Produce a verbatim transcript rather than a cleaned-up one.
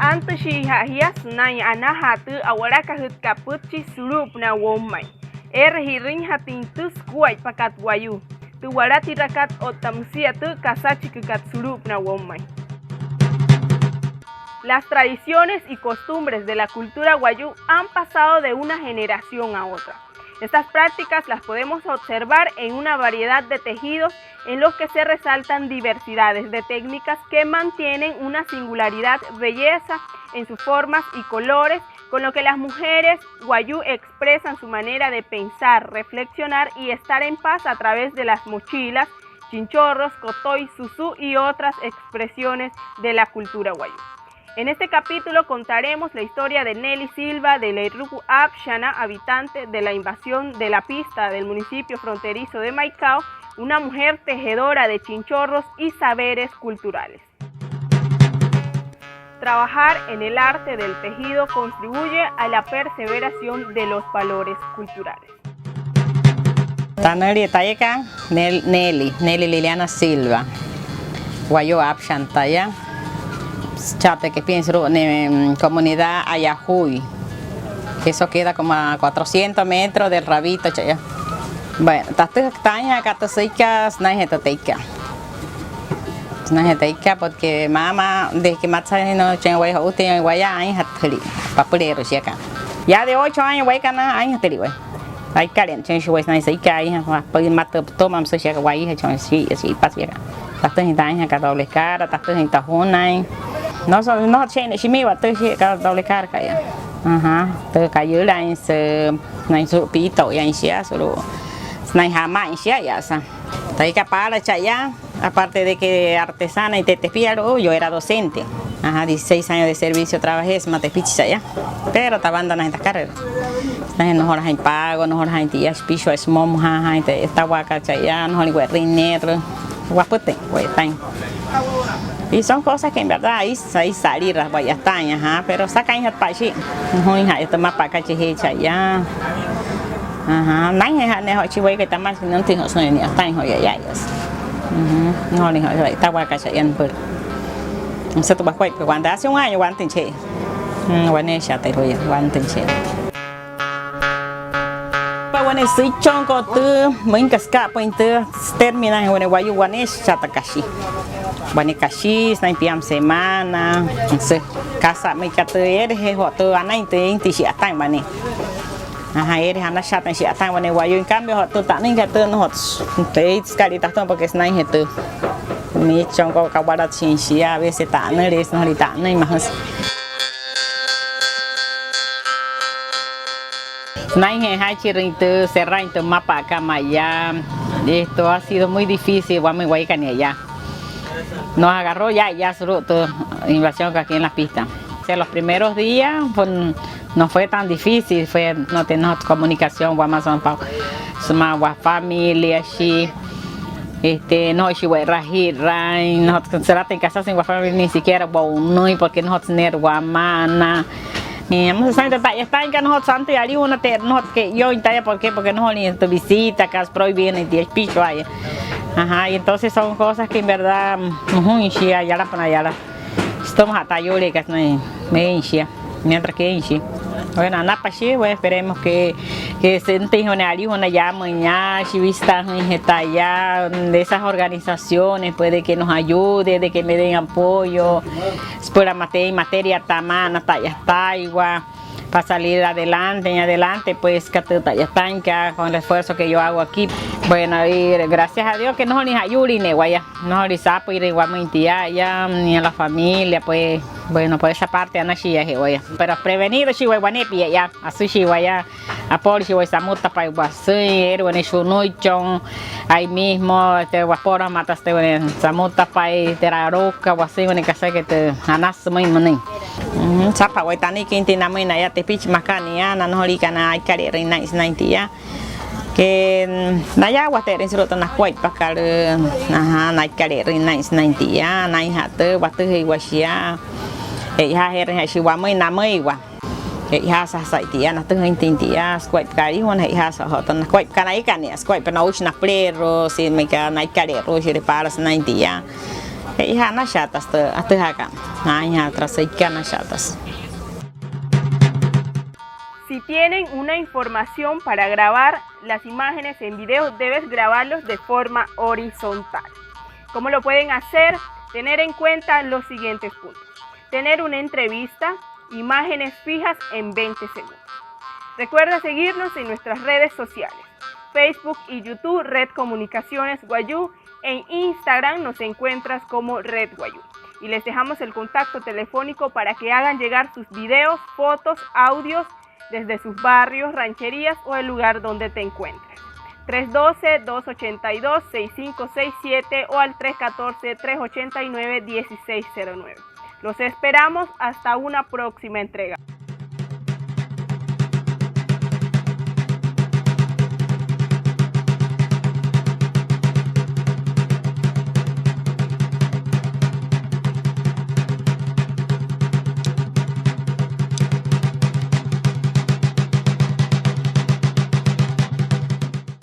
Antüshiija'a jia sünain anajaa tü a'walakajütkat pütchi sulu'upünaa woumain. Eere ji'rüinjatüin tü sukuaippakat wayuu, tü walatilakat otta müsia tü kasachikükat sulu'upünaa woumain. Las tradiciones y costumbres de la cultura wayuu han pasado de una generación a otra. Estas prácticas las podemos observar en una variedad de tejidos en los que se resaltan diversidades de técnicas que mantienen una singularidad belleza en sus formas y colores, con lo que las mujeres wayuu expresan su manera de pensar, reflexionar y estar en paz a través de las mochilas, chinchorros, kotoi, susú y otras expresiones de la cultura wayuu. En este capítulo contaremos la historia de Nelly Silva de Leiruku Apshana, habitante de la invasión de la pista del municipio fronterizo de Maicao, una mujer tejedora de chinchorros y saberes culturales. Trabajar en el arte del tejido contribuye a la perseveración de los valores culturales. Tü nünülia tayaka, Nel-, Nelly, Nelly Liliana Silva. Wayuu Apshana taya. Cha'ata que piensa sulu'u na, mm, comunidad Ayajuy. Eso queda como a cuatrocientos metros del Rabito, cha'aya. Bueno, tatüjaka taainjaka tü süikat, sünainjee tü teikat. Sünainjee tü teikat, porque mama, desde que matsajüin, no, chinga waya, outi waya, ainjatüli, papüleerua shiaka. Ya de ocho años wayakana, ainjatüli waya. Aikale'ena chinga shia waya sünain süikat, aija, wapüin matü pütüma, müsü shiaka, waijachon shi'iya, shi'ipa shiaka. Tatüjüin taainjaka doble cara, tatüjüin tajunain. No so, no, shia, shimiiwa tü shiaka doble cara kaya. Ajá, tü kayülain sü, sünain sulu'u piito'uyain shia, sulu'u, sünain jama'ain shia ya'asa. Tü aka paala cha'aya, aparte de que artesana y tü tepialu'u, yo era docente. Ajá, dieciséis años de servicio trabajé sümaa tepichi cha'aya. Pero tabandonain takaraloukta. Sünainjee nnojola jaa'in pago, nnojola jaa'in tia shipishua shimomo, ajá, jaa'in tü etawaakat cha'aya, nnojolüin we'rüin neerü. Wapütüin, we'itaain. Y son cosas que en verdad, ahí, ahí salí, wa'yataain, ajá, pero sakainjatü pa'ashii. Juinja'a tü mmapa'akat chejee cha'aya. Ajá, nainjeeja'a ne'e joo chi wayuukai tamal, nüntüin joo sünain ni'yataain joo yayaasü. Nnojolüin joo tawaakat cha'aya nüpüla. Müsü tü wakuaippa wantüin, hace un año wantüin chejee. Mm, waneeshia taya juya, wantüin chejee. Wane süichon ko'o tü, müinka süka'apüin tü, süterminain wane wayuu, waneeshia tü kashi. Wane kashi, sünain piama semana, sü, kasa müinka tü, eere joo tü, anain tü, inti shi'yataain wane. Ajá, eere anashaatain shi'yataain wane wayuu, en cambio joo tü, tanüinka tü, nnojotsü, tü, eitsü sükalia tatüma porque sünainjee tü. Miichon ko'o kawalatüshin shia, a veces ta'nüle, nnojolüin ta'nüin majüsü. Sünainjee jaichirüin tü, cerrarüin tü mmapa'akat mayaa. Esto ha sido muy difícil wamüin wayakana yaa. Nos agarró ya, ya sulu'u tü invasionkat aquí en la pista. O sea, los primeros días, pues, no fue tan difícil, fue, no teníamos comunicación, wamasa sümaa wafamilia shia. Este, nnojoishi we'raji'raain, nnojotsü sülatüin kasasüin wafamilia, ni siquiera wo'unüin, porque nnojotsü neerü wama'ana. Müsü sünain tü ta'yataainkat, nnojotsü antüin alijuna te'rü, nnojotsü ke'iyouin taya, ¿por qué? Porque nnojolüin tü visitakat, prohibirüin tia shipishua yaa. Ajá, y entonces son cosas que en verdad, mojuin shia yalapünaa yala. Sütümaja'a tü ayuuliikat sünain meein shia. Mientras que eein shia. Bueno, anapa shia, bueno, esperemos que, que süntüin joo wane alijuna yaamüin yaa, shia visitaajüinjee taya, de esas organizaciones, pues, de que nos ayude, de que me den apoyo, süpüla ma-, teein materia tama'ana ta'yataaiwa, para salir adelante, en adelante, pues, aka tü ta'yataainkat, con el esfuerzo que yo hago aquí. Bueno, y gracias a Dios que nnojolüin ja'yuulin ne'e waya. Nnojolüin saapüirüin wamüin tia yaa, ni a la familia, pues, bueno, por esa parte anashii yaa waya. Pero prevenido shii waya waneepia yaa, asü shii waya, apolo shii waya samutapain wasüin, eere wane shunuichon, ahí mismo, este, waporomata sütüma wane samutapain, te'raluuka, wasüin wane kasa que te, anasü sümüin münüin. Sapa'a waya tanüiki inti namüin naya tepichi maka nia, na nnojoliikana aikale'erüin naa'in sünain tia. Que, mm, nayaawate'erüin sulu'u tü nakuaippakat, ajá, naikale'erüin naa'in sünain tia, naa'inja'a tü, watüjüiwa shia, e'ijaajeerüinja'a shia wamüin namüiwa. E'ijaasü saa'in tia, natüjüinjatüin tia, sukuaippakat alijuna, e'ijaasü joo tü nakuaippakat nayakana, sukuaippa no'uushi napüleerua, sümaa aka naikale'eruushire paala sünain tia. Che'oja'a anashaatasü tü atüjaakana. Aainja'a türa süikee anashaatasü. Si tienen una información para grabar las imágenes en video, debes grabarlos de forma horizontal. ¿Cómo lo pueden hacer? Tener en cuenta los siguientes puntos. Tener una entrevista, imágenes fijas en veinte segundos. Recuerda seguirnos en nuestras redes sociales, Facebook y YouTube, Red Comunicaciones Wayuu. En Instagram nos encuentras como Red Wayuu. Y les dejamos el contacto telefónico para que hagan llegar sus videos, fotos, audios desde sus barrios, rancherías o el lugar donde te encuentres. Tres doce, dos ochenta y dos, seis cinco seis siete o al tres catorce, tres ochenta y nueve, dieciséis cero nueve. Los esperamos hasta una próxima entrega.